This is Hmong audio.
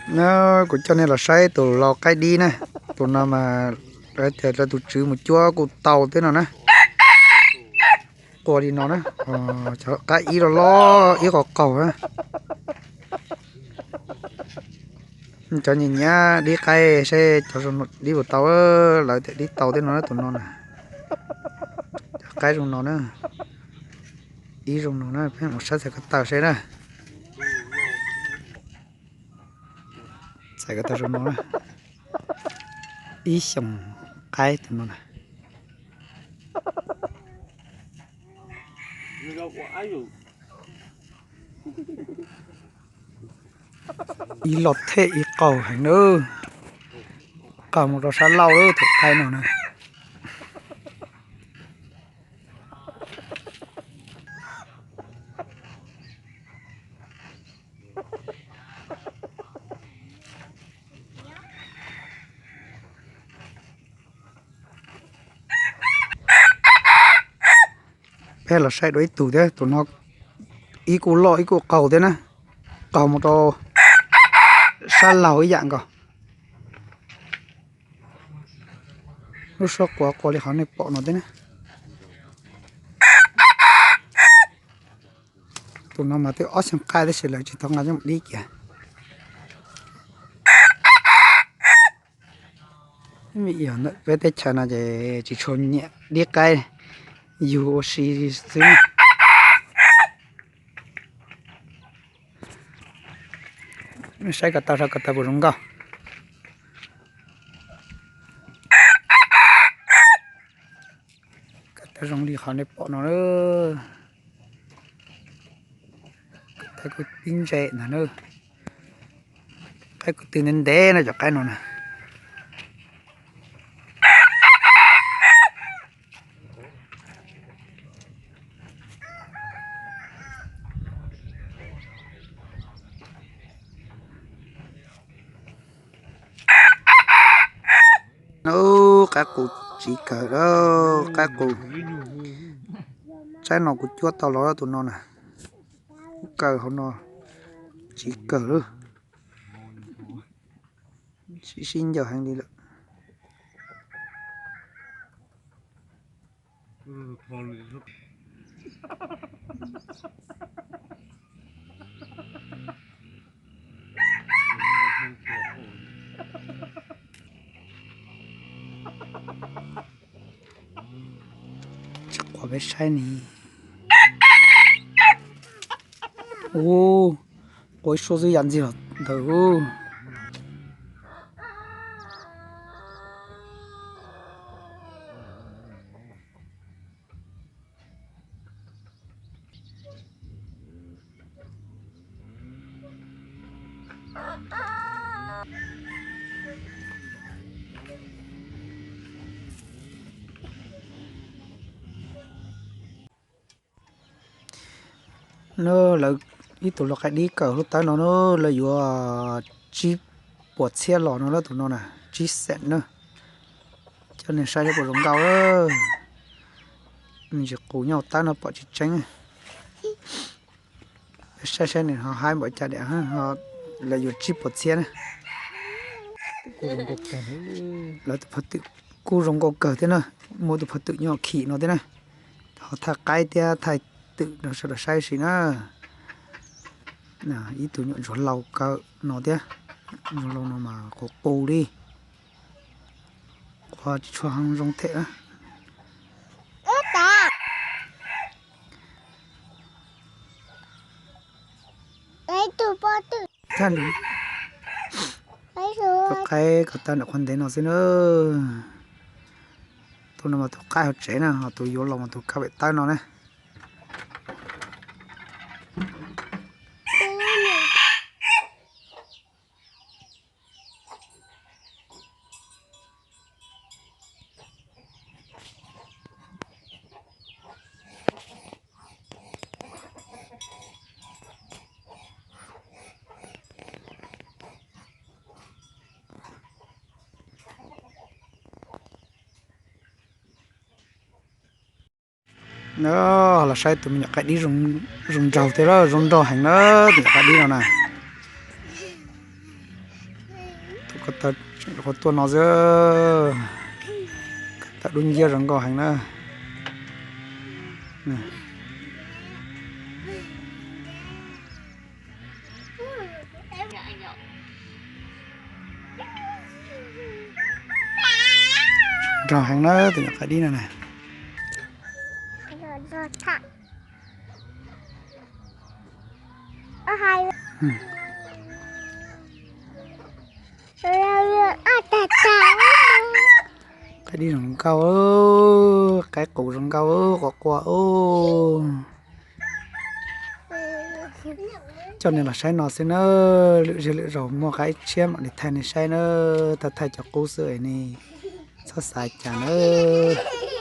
Na, kuv coj nej los saib tus lau qaib dib na. Tus no mas tias tus tswv mus cuab kuj tau thiab no na. Qua li no na. Cov qaib ib loj loj ib qos qaug na. Cov nyiam nyiam dib qaib saib cov dib puas tau, lawv tias dib tau thiab no na tus no na. Cov qaib zoo no na. Ib zoo no na, peb mus saib txhais ko taw saib na. Txhais ko taw zoo no na. Ib xyoos qaib tus no na. Ib loj thiab ib qaug heev na. Qaug mus rau sab laug lawm tus qaib no na. Peb los saib dua ib tug thiab, tus no ib kuj loj ib kuj qaug thiab na. Qaug mus rau sab laug ib yam nkaus. Lub suab qua qua li qhov nej pom no thiab na. Tus no mas twb ob xyoos qaij tab sis lawv tsis tau nqa coj mus dib kiag. Vim yog ntawm peb teb chaws no ces tsis tshua nyiam dib qaib, yug ua si xwb. Saib ko taw, saib ko taw puas zoo nkauj. Ko taw zoo li qhov nej pom no. Ko taw kuj tib ntse ntag na. Qaib kuj tw ntev ntev na cov qaib no na. Qaib qus tsiv kawg, qaib qus. Tsaib no kuv cuab tau los tus no na. Kub kawg hauv no, tsiv kawg lawm. Sib sib ncawg heev li lawm. Tsis qua peb saib ni. Ub, qua ib suab xwb ya ntxiag los ntawd. Nws lawv ib tug lau qaib dib kawm lub tawb no, lawv yuav tsib puas txhiab los no lawm tus no na, tsib xeem na. Coj nej saib saib puas zoo nkauj. Nws tsis qus nyob hauv tawb no pom tsis tseeb. Saib saib nws ho haib npaum cas diam, lawv yuav tsib puas txhiab na. Lawv tus phaj twm kuj zoo nkauj kawg thiab na, muaj tus phaj twm nyob khim no thiab na. Ho thaij qaib thiab thaij twm rau sawv daws saib ua si na. Ib tug nyuam ntsuag laus kawg no thiab, ntsuag laus no mas qus qus li, qhov tsis tshua zoo them. Tus qaib ko taw ntawm qhov ntev no xwb na. Tus no mas tus qaib hauv tsev na, ho tus yuav los mas tus kab pem tawb no na. Los saib tus me nyuam qaib dib zoo nraug thiab, zoo nraug heev na, tus nyuam qaib dib no na. Ko taw qhuav tuaj no xwb, taw dub nciab zoo nkauj heev na. Nrog heev na tus nyuam qaib dib no na. Qaib dib zoo nkauj, qaib qus zoo nkauj, quaj quaj. Coj nej los saib no xwb na, lwm zej lwm zaus muaj qaib tshiab mam li thaij nej saib na, thaij thaij cov qub xwb es nej txhob xav cas na.